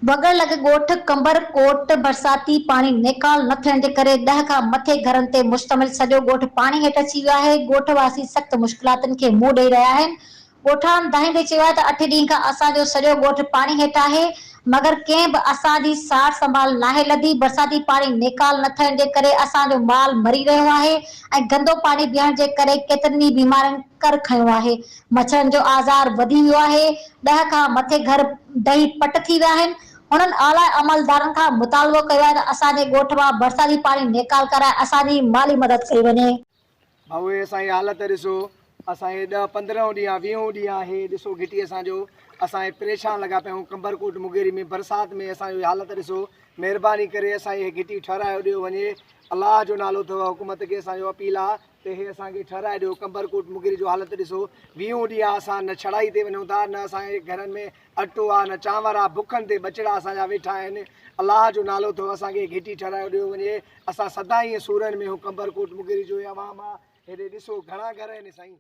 وڳڻ لڳ ڳوٺ قمبر ڪوٽ برساتي پاڻي نيڪال نه ٿيڻ جي ڪري ڏهه کان مٿي گهرن تي مشتمل سڄو ڳوٺ پاڻي هيٺ اچي ويو آهي، ڳوٺ واسي سخت مشڪلاتن کي منهن ڏئي رهيا آهن، ڳوٺاڻن دانهيندي چيو آهي ته اٺ ڏينهن کان اسان جو سڄو ڳوٺ پاڻي هيٺ آهي مگر ڪنهن به اسان جي سار سنڀال ناهي لڌي، برساتي پاڻي نيڪال نه ٿيڻ جي ڪري اسان جو مال مري رهيو آهي ۽ گندو پاڻي بيهڻ جي ڪري ڪيترن ئي بيمارين ڪر کنيو آهي. مڇرن جو آزار وڌي ويو آهي، ڏهه کان مٿي گهر ڊهي پٽ ٿي ويا آهن، هنن اعليٰ عملدارن کان مطالبو ڪيو آهي ته اسان جي ڳوٺ مان برساتي پاڻي نيڪال ڪرائي اسان جي مالي مدد ڪئي وڃي. ڀائو هي اسان جي حالت ڏسو اسان هي ڏهه پندرهون ڏينهن آ ويهون ڏينهن آ هي ڏسو گهٽي اسان جو اسان هي پريشان لڳا پيا آهيون قمبرڪوٽ مغيري ۾ برسات ۾ اسان جي حالت ڏسو مهرباني ڪري اسان جي هي گهٽي ٺهرايو ڏيو وڃي الله جو نالو اٿو حڪومت کي اسان جو اپيل آ ته هي اسان کي ٺهرائي ڏيو، قمبر ڪوٽ مغري جو حالت ڏسو، ويهون ڏينهن آ اسان نه ڇڙائي تي وڃون ٿا نه اسان جي گهرن ۾ اٽو آ نه چانور آ، بکن تي ٻچڙا اسان جا ويٺا آهن، الله جو نالو اٿو اسان کي گهٽي ٺهرايو ڏيو وڃي، اسان سدائين سورن ۾ هون قمبر ڪوٽ مغري جو هي عوام آ، هيڏي ڏسو گهڻا گهر آهن سائين.